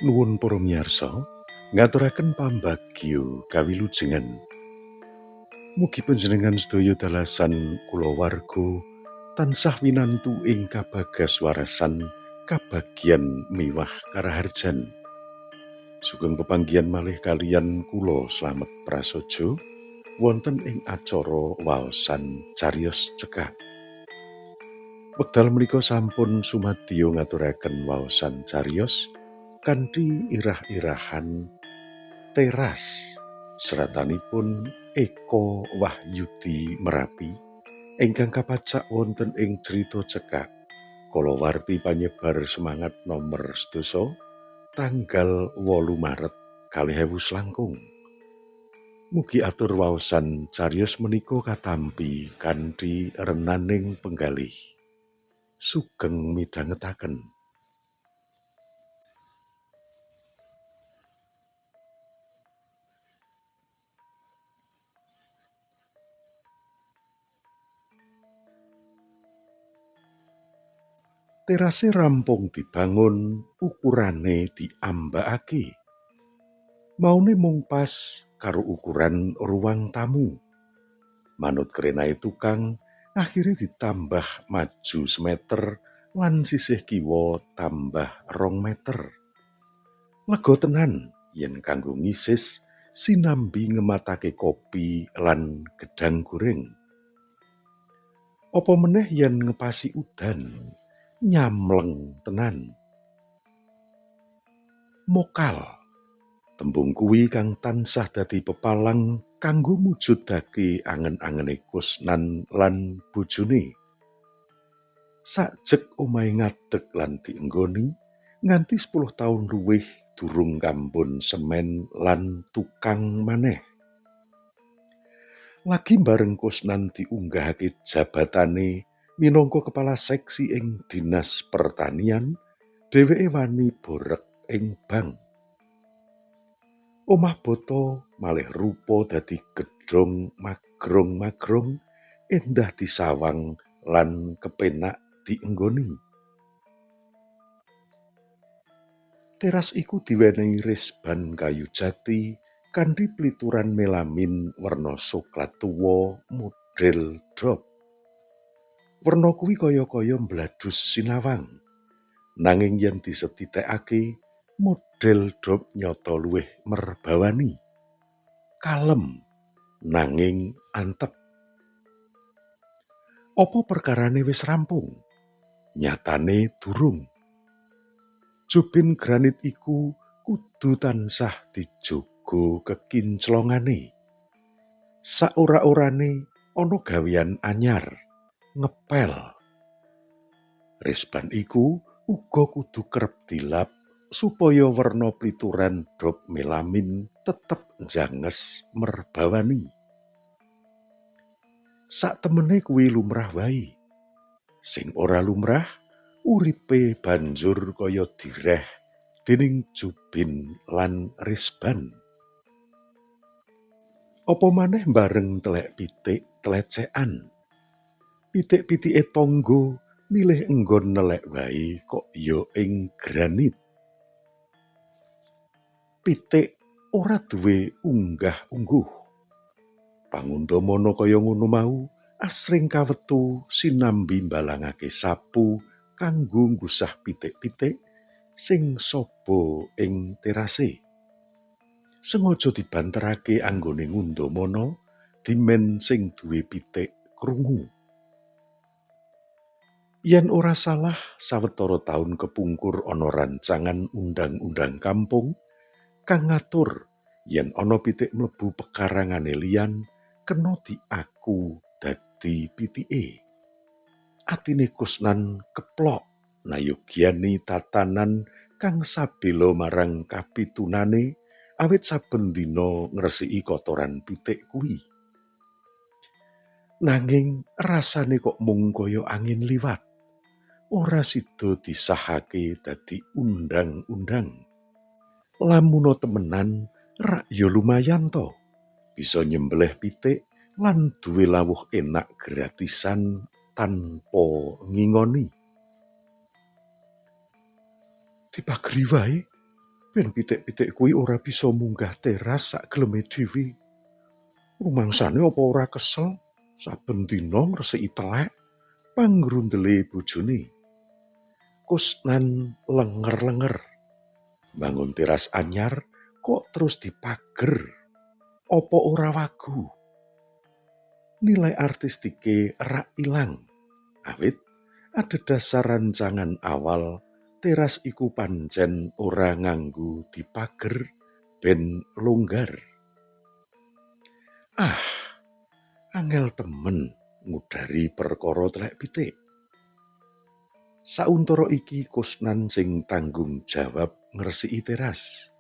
Nuwun para miyarsa, ngaturaken pambagya kawilujengan. Mugi panjenengan sedaya dalasan kulawarga tansah winantu ing kabagas warasan kabagyan miwah karaharjan. Sugeng pepanggihan malih kaliyan kula Slamet Prasojo wonten ing acara waosan cariyos cekak. Wekdal menika sampun sumadyo ngaturaken waosan cariyos kanthi irah-irahan Teras seratanipun Eko Wahyudi Merapi ingkang kapacak wonten ing Crita Cekak kalawarti panyebar semangat nomer sedasa tanggal 8 Maret 2000 langkung. Mugi atur waosan cariyos menika katampi kanthi renaning penggalih. Sugeng midhangetaken. Terase rampung dibangun, ukurane diambakake. Maune mung pas karo ukuran ruang tamu. Manut krenae tukang, akhire ditambah maju semeter lan sisih kiwa tambah 2 meter. Lega tenan yen kanggo ngisis sinambi ngematake kopi lan gedhang goreng. Apa meneh yen ngepasi udan, nyamleng tenan. Mokal, tembung kuwi kang tansah dadi pepalang kanggo mujudake angen-angene Kusnan lan bojone. Sajeg omahe ngadeg lan dienggoni, nganti 10 taun luwih durung kambon semen lan tukang maneh. Lagi bareng Kusnan diunggahake jabatane minangka kepala seksi ing Dinas Pertanian, dheweke wani borek ing bank. Omah bata malih rupa dadi gedhong magrong-magrong, endah disawang lan kepenak dienggoni. Teras iku diwenehi risban kayu jati kanthi plituran melamin werna soklat tuwa model drop. Werna kuwi kaya-kaya mbladhus sinawang. Nanging yen disetitekake, model drop nyata luwih merbawani. Kalem nanging antep. Apa perkarane wis rampung? Nyatane durung. Jubin granit iku kudu tansah dijaga kekinclongane. Saora-orane ana gaweyan anyar, ngepel. Risban iku uga kudu kerep dilap supaya werna plituran drop melamin tetep njanges merbawani. Saktemene kuwi lumrah wae. Sing ora lumrah, uripe banjur kaya direh dening jubin lan risban. Apa maneh bareng telek pitik tlecekan. Pitik-pitike tangga milih enggon nelek wae kok ya ing granit. Pitik ora duwe unggah-ungguh. Pangundamana kaya ngono mau asring kawetu sinambi mbalangake sapu kanggo nggusah pitik-pitik sing saba ing terase. Sengaja dibanterake anggone ngundamana dimen sing duwe pitik krungu. Yen ora salah, sawetara taun kepungkur ana rancangan undang-undang kampung kang ngatur yen ana pitik mlebu pekarangane liyan kena diaku dadi pitike. Atine Kusnan keplok nayogyani tatanan kang sabela marang kapitunane awit saben dina ngresiki kotoran pitik kuwi. Nanging rasane kok mung kaya angin liwat. Ora sida disahake dadi undang-undang. Lamuna temenan, rak ya lumayan to. Bisa nyembelih pitik lan duwe lawuh enak gratisan tanpa ngingoni. Dipageri wae ben pitik-pitik kuwi ora bisa munggah teras sak geleme dhewe. Rumangsane apa ora kesel saben dina ngresiki telek panggrundele bojone. Kusnan lenger-lenger. Bangun teras anyar kok terus dipager. Apa ora wagu? Nilai artistike rak ilang. Awit adhedhasar rancangan awal teras iku pancen ora nganggo dipager ben longgar. Ah, angel temen ngudari perkara telek pitik. Sauntara iki Kusnan sing tanggung jawab ngresiki teras.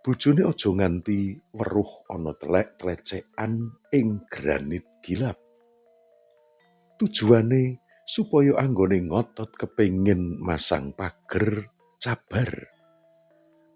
Bojone aja nganti weruh ana telek tlecekan ing granit gilap. Tujuane supaya anggone ngotot kepengin masang pager cabar.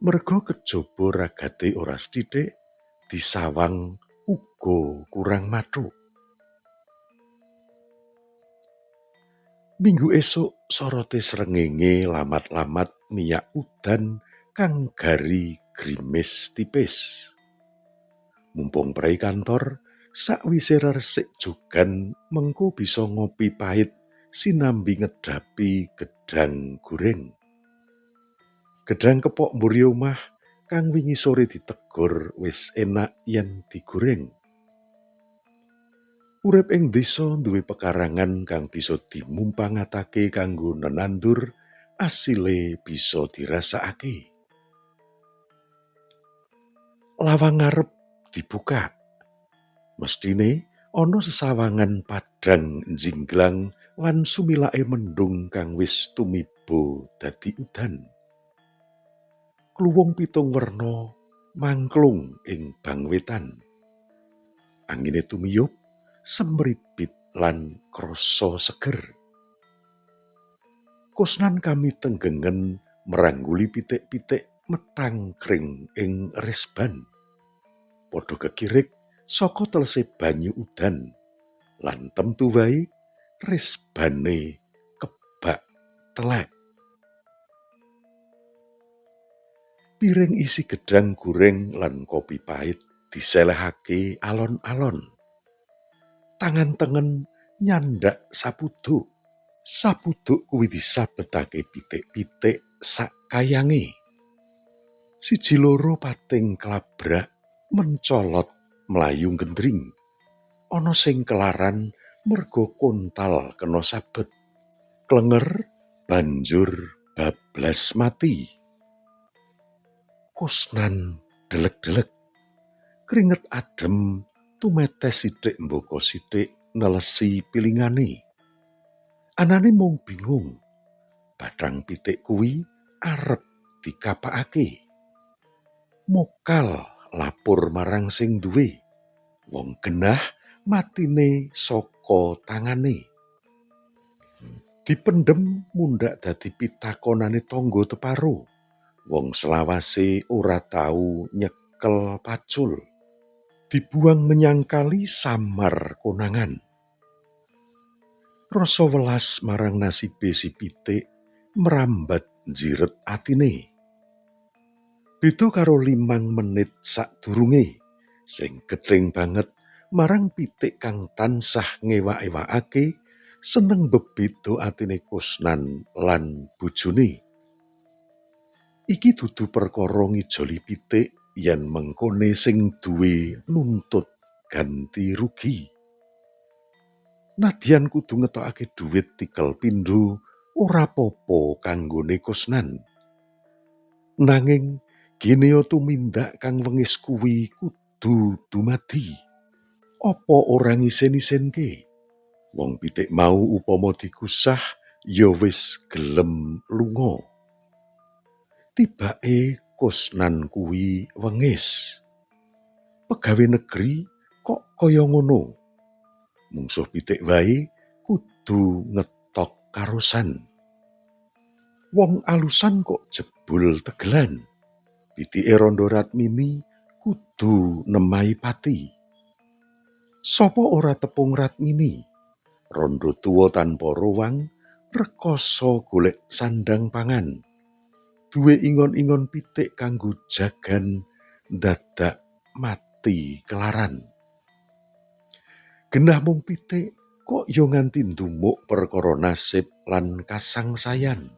Merga kejaba ragate ora sethithik, disawang uga kurang mathuk. Minggu esuk sorote srengenge lamat-lamat miyak udan kang gari grimis tipis. Mumpung prei kantor, sakwise resik jogan mengko bisa ngopi pahit sinambi ngedhapi gedhang goreng. Gedhang kepok mburi omah kang wingi sore ditegor wis enak yen digoreng. Urip ing desa duwe pekarangan kang bisa dimumpangatake kanggo nenandur, asile bisa dirasakake. Lawang ngarep dibuka. Mesthine ana sesawangan padhang njinglang lan sumilake mendhung kang wis tumiba dadi udan. Kluwung pitung werna mangklung ing bang wetan. Angine tumiyup semribit lan krasa seger. Kusnan kami tenggengen merangguli pitik-pitik metangkring ing resban. Padha kekirik saka telese banyu udan lan temtu wae resbane kebak telek. Piring isi gedhang goreng lan kopi pahit diselehake alon-alon. Tangan tengen nyandak sapuduk. Sapuduk kuwi disabetake pitik-pitik sak kayange. Siji loro pating klabrak mencolot mlayu gendring. Ana sing kelaran merga kontal kena sabet. Klenger banjur bablas mati. Kusnan delek-delek. Kringet adem tumetes sithik mbaka sithik nelesi pilingane. Anane mung bingung. Bathang pitik kuwi arep dikapakake. Mokal lapor marang sing duwe. Wong genah matine saka tangane. Dipendhem mundhak dadi pitakonane tangga teparo. Wong selawase ora tau nyekel pacul. Dibuang menyang kali samar konangan. Rasa welas marang nasibe si pitik mrambat njiret atine. Beda karo 5 menit sadurunge sing gething banget marang pitik kang tansah ngewak-ewakake seneng bebeda atine Kusnan lan bojone. Iki dudu perkara ngijoli pitik yen mengkone sing duwe nuntut ganti rugi. Nadyan kudu ngetokake dhuwit tikel pindho ora apa-apa kanggone Kusnan. Nanging ginea tumindak kang wengis kuwi kudu dumadi. Apa ora ngisen-isenke? Wong pitik mau upama digusah ya wis gelem lunga. Tibake Kusnan kuwi wengis. Pegawe negeri kok kaya ngono. Mungsuh pitik wae kudu ngetok karosan. Wong alusan kok jebul tegelan. Pitike Rondo Ratmini kudu nemahi pati. Sapa ora tepung Ratmini? Rondo tuwa tanpa rowang, rekoso golek sandang pangan. Duwe ingon-ingon pitik kanggo jagan, dadak mati kelaran. Genah mung pitik kok ya nganti ndumuk perkara nasib lan kasangsayan.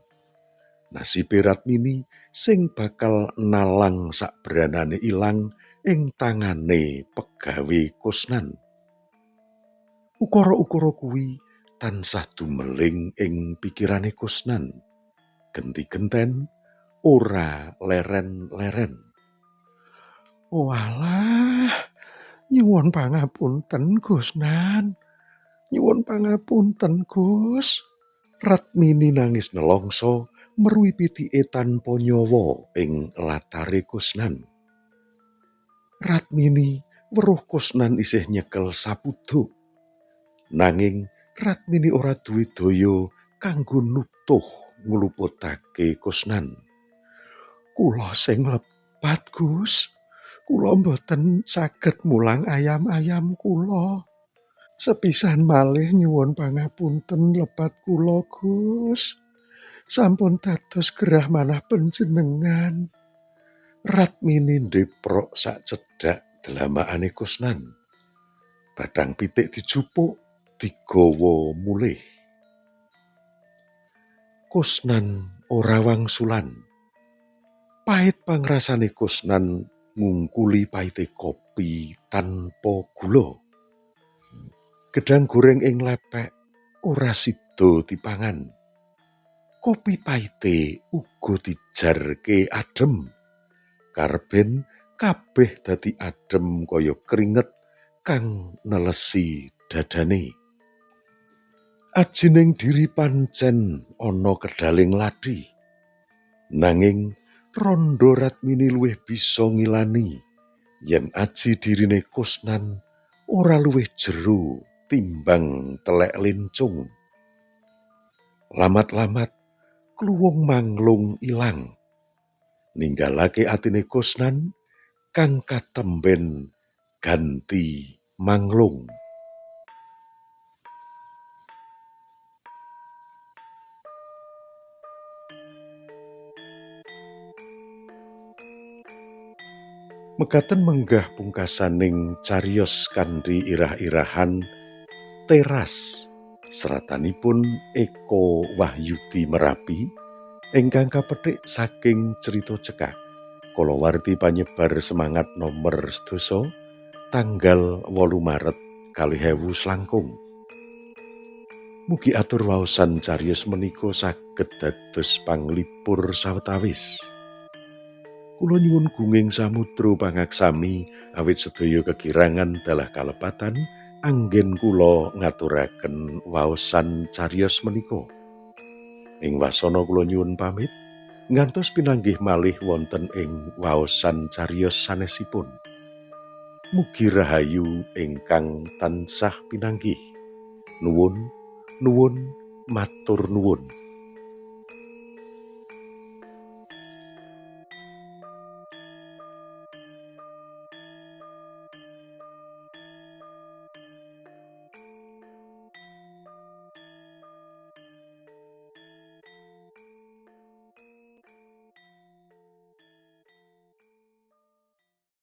Nasibe Ratmini sing bakal nalang sakbranane ilang ing tangane pegawe Kusnan. Ukara-ukara kuwi tansah dumeling ing pikirane Kusnan. Genti-genten ora leren-leren. Walah, nyuwun pangapunten Kusnan. Nyuwun pangapunten Gus. Ratmini nangis nelongso meruhi pitike tanpa nyawa ing latare Kusnan. Ratmini weruh Kusnan isih nyekel sapuduk. Nanging Ratmini ora duwe daya kanggo nutuh ngluputake Kusnan. Kula sing lepat, Gus. Kula mboten saged mulang ayam-ayam kula. Sepisan malih nyuwun pangapunten lepat kula, Gus. Sampun dados gerah manah panjenengan. Ratmini ndeprok sacedhak dlamakane Kusnan. Bathang pitik dijupuk, digawa mulih. Kusnan ora wangsulan. Pait pangrasane Kusnan ngungkuli paite kopi tanpa gula. Gedhang goreng ing lepek ora sida dipangan. Kopi paite uga dijarke adhem. Karben kabeh dadi adhem kaya kringet kang nelesi dadane. Ajining diri pancen ana kedaling lathi. Nanging rondo Ratmini luwih bisa ngilani yen aji dirine Kusnan ora luwih jero timbang telek lencung. Lamat-lamat kluwung manglung ilang, ninggalake atine Kusnan kang katemben ganti manglung. Mekaten menggah pungkasaning cariyos kanthi irah-irahan Teras seratanipun Eko Wahyudi Merapi ingkang kapethik saking crita cekak kalawarti panyebar semangat nomer 10 tanggal 8 Maret 2000 langkung. Mugi atur waosan cariyos menika saged dados panglipur sawetawis. Kula nyuwun gunging samudra pangaksami awit sedaya kekirangan dalah kalepatan anggen kula ngaturaken waosan cariyos menika. Ing wasana kula nyuwun pamit ngantos pinanggih malih wonten ing waosan cariyos sanesipun. Mugi rahayu ingkang tansah pinanggih. Nuwun, nuwun, matur nuwun.